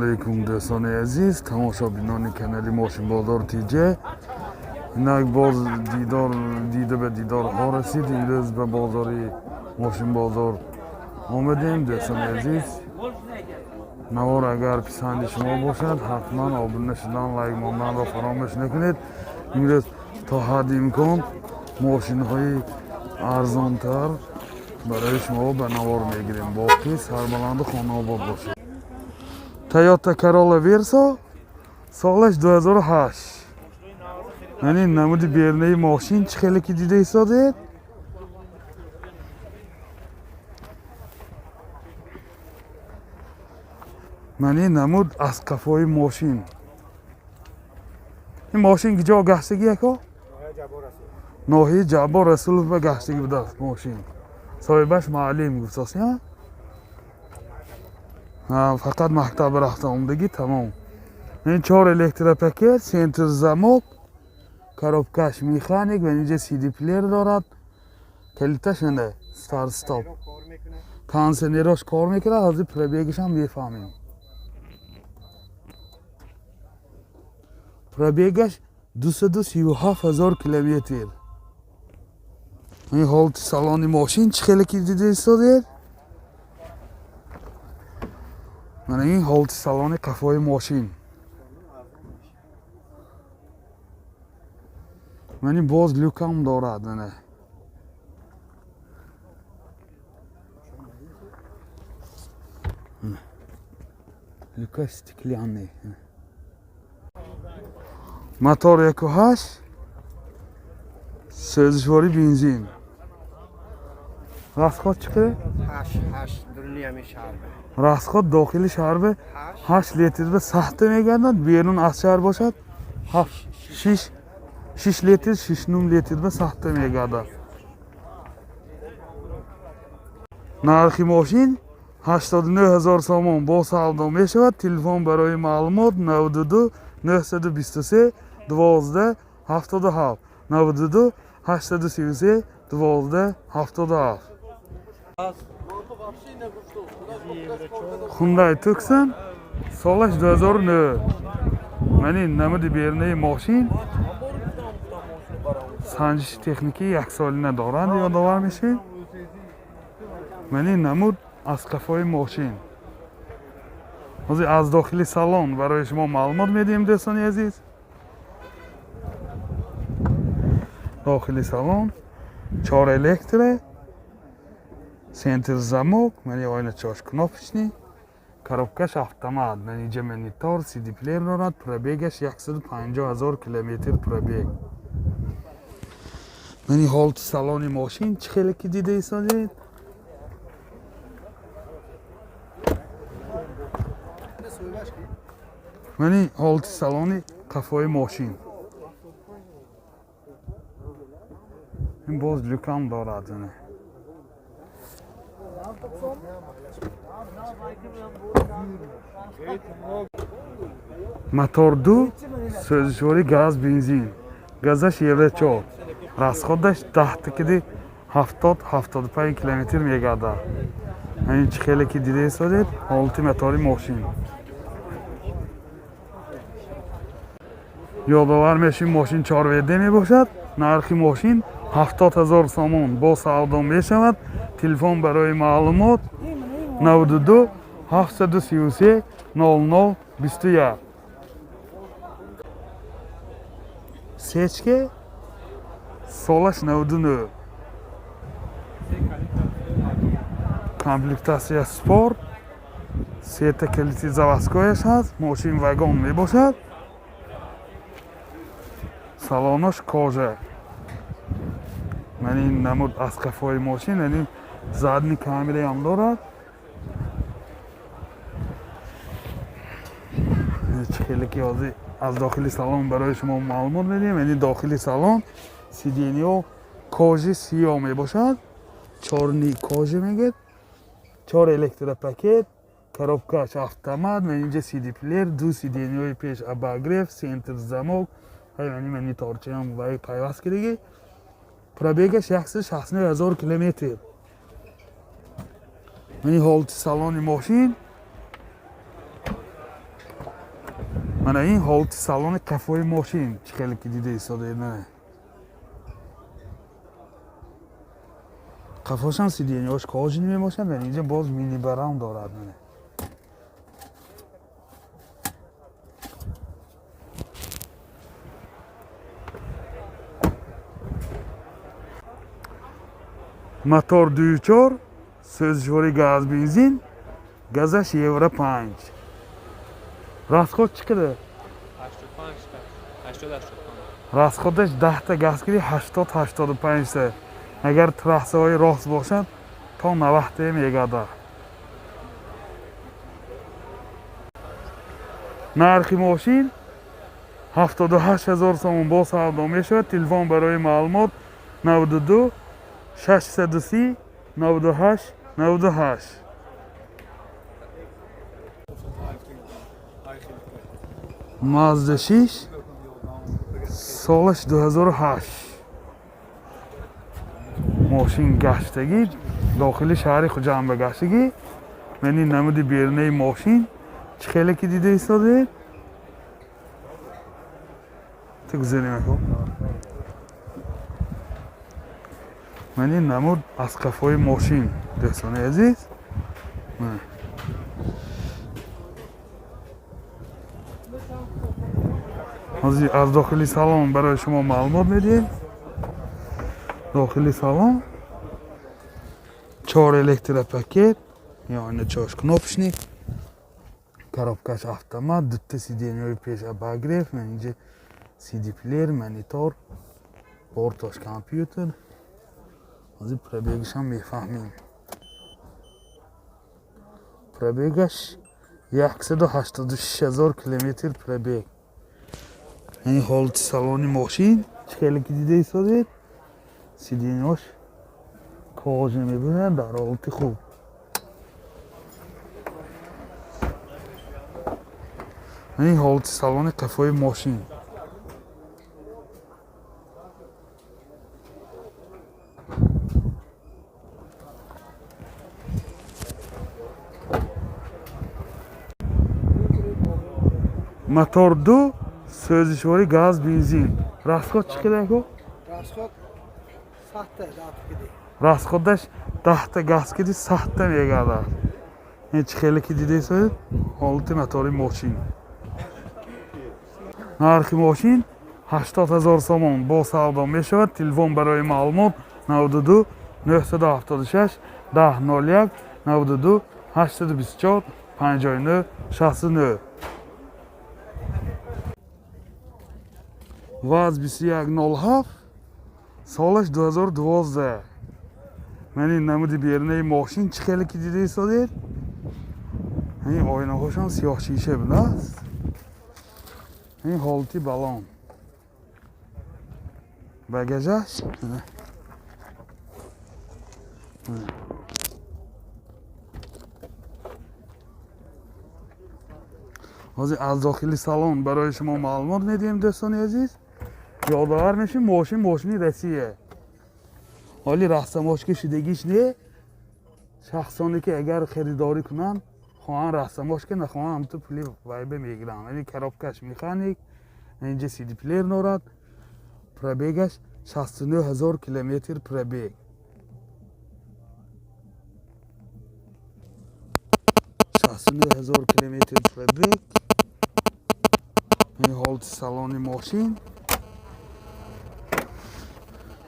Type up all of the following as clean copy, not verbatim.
Алайкум, дӯстони азиз, тамошобинони канали Мошинбозор ТЖ. Инак боз дидор дида ба дидорҳо расид. Имрӯз ба бозори Мошинбозор омадем, дӯстони азиз. Навор агар писанди шумо бошад, ҳатман обуна шудан, лайк монданро фаромӯш накунед. Имрӯз то ҳадди имкон мошинҳои арзонтар барои шумо ба навор мегирем. Боқӣ сарбаланду хонаобод бошед. Toyota Corolla Verso, солаш 2008. Яъне намуди берунаи мошин чӣ хеле ки дида истодед. Мани намуд аз қафои мошин. Ин мошин киҷо гаштагӣ, яко? Ноҳияи Ҷаббор Расулов ба гаштагӣ будааст мошин. Соҳибаш муаллим гуфтааст, фақат мактаб рафта омадагӣ, тамом. Ин чор электропакет, центр замок, коробкаш механик ва инҷа CD плеер дорад. Калиташ ана, старт стоп. Кондиционерош кор мекунад, ҳозир пробегашам мефаҳмем. Пробегаш 237 000 километр. Ин ҳолати салони мошин чӣ хеле ки дида истодед. Мана ин ҳолати салони қафои мошин. Мани боз люкам дорад, мана. Люка стеклянный. Мотор 1.8, сӯзишворӣ бензин. Расход чӣ қадар? 8, 8 дуруни ҳамин шаҳр. Расход дохили шаҳр ба 8 литр ба сахта мегардад, берун аз шаҳр бошад 7, 6, 6 литр, 6.5 литр ба сахта мегардад. Нархи мошин 89 ҳазор сомон, бо савдо мешавад. Телефон барои маълумот 92 923 12 77, 92 833 12 77. Hyundai Tucson, солаш 2009. Мани намуди берунаи мошин. Санҷиши техникӣ яксолина дорад, ёдовар мешавед. Мани намуд аз қафои мошин. Ҳозир аз дохили салон барои шумо маълумот медиҳем, дӯстони азиз. Дохили салон чор электро, центр замок, мани ойначаош кнопочный, коробкаш автомат, мани инҷа монитор, CD плеер дорад. Пробегаш 150 ҳазор километр пробег. Мани ҳолати салони мошин чӣ хеле ки дида истодед. Мани ҳолати салони қафои мошин. Ин боз люкам дорад, ана. Мотор ду, сӯзишворӣ газ бензин, газаш евро 4, расходаш даҳтакиди 70, 75 километр мегардад. Ин чӣ хеле ки дида истодед ҳолати мотори мошин. Ёдовар мешавем, мошин 4 WD мебошад. Нархи мошин 70 000 сомон, бо савдо мешавад. Телефон барои маълумот 92 733 00 21. Сечке, солаш 99, комплектация спорт, сета калити заводскояш ҳаст. Мошин вагон мебошад, салонаш кожа. Ман ин намуд аз қафои мошин. Яъне задний камераам дорад. Чӣ хеле ки ҳозир аз дохили салон барои шумо маълумот медиҳем. Яъне дохили салон сиденьяҳо кожи сиёҳ мебошад, чёрный кожа мегӯяд. Чор электропакет, коробкаш автомат, ман инҷа CD плеер, ду сиденьяҳои пеш обогрев, центр замок, яъне мониторчаам вай пайваст кардагӣ. Пробегаш 169 000 километр. Мани ҳолати салони мошин. Мана ин ҳолати салони қафои мошин, чӣ хеле ки дида истодаед. Мана қафошам сиденьяш кожаный мебошад. Мана инҷа боз минибарам дорад. Мана мотор 2.4, сӯзишвори газ бензин, газаш евро 5. Расход чӣ қадар? 85 та, 80, 85. Расходаш 10-та газ киди, 80, 85-та. Агар трассаҳои рост бошад, то 90-та мегардад. Нархи мошин 78 000 сомон, бо савдо мешавад. Телефон барои маълумот 92 630 98 98. Мазда 6, солаш 2008, мошин гаштагӣ, дохили шаҳри Хуҷанд ба гаштагӣ. Мани намуди берунаи мошин, чӣ хеле ки дида истодед. Ту гузарем ако. Мани намуд аз қафои мошин, дӯстони азиз. Мана. Ҳозир аз дохили салон барои шумо маълумот медиҳем. Дохили салон чор электропакет, яъне чош кнопочный, коробкаш автомат, дута сиденьяи пеш обогрев, ман инҷа CD плеер, монитор, бортош компютер. Ҳозир пробегашам мефаҳмем. Пробегаш 186 000 километр пробег. Яъне ҳолати салони мошин, чӣ хеле ки дида истодед, сиденьяш кожа мебинад, дар ҳолати хуб. Ин ҳолати салони қафои мошин. Мотор ду, сӯзишвори газ бензин. Расход чӣ қадар, ко? Расход 100-та дат киди. Расходаш 10-та газ киди, 100-та мегардад. Ин чӣ хеле ки дида истодед, ҳолати мотори мошин. Нархи мошин 80 000 сомон, бо савдо мешавад. Телефон барои маълумот 92 976 10 01, 92 824 59 69. ВАЗ 2107, солаш 2012. Ман ин намуди берунаи мошин, чӣ хеле ки дида истодед. Ин оинаҳошам сиёҳшиша будааст. Ин ҳолати балон, багажаш. Мана. Мана. Ҳозир аз дохили салон барои шумо маълумот медиҳем, дӯстони азиз. Ёдовар мешем, мошин мошини Россия, ҳоли растаможка шудагиш не. Шахсоне ки агар харидорӣ кунанд, хоҳанд растаможка, нахоҳанд, ҳамту пули вайба мегиранд. Яъне коробкаш механик, инҷа CD плеер дорад. Пробегаш 69 000 километр пробег. 69 000 километр пробег. Ин ҳолати салони мошин,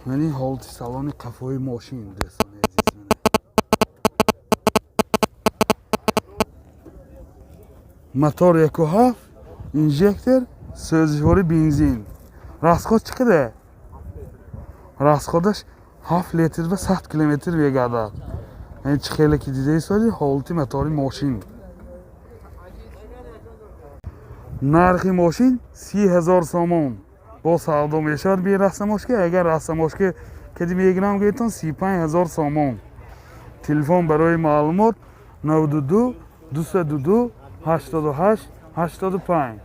мани ҳолати салони қафои мошин, дӯстони азиз. Мана. Мотор 1.7, инжектор, сӯзишвори бензин. Расход чӣ қадар? Расходаш 7 литр ба 100 километр мегардад. Яъне чӣ хеле ки дида истодед, ҳолати мотори мошин. Нархи мошин 30 000 сомон, бо савдо мешавад бе растаможка. Агар растаможка кади мегирам гӯятон, 35 000 сомон. Телефон барои маълумот 92 202 88 85.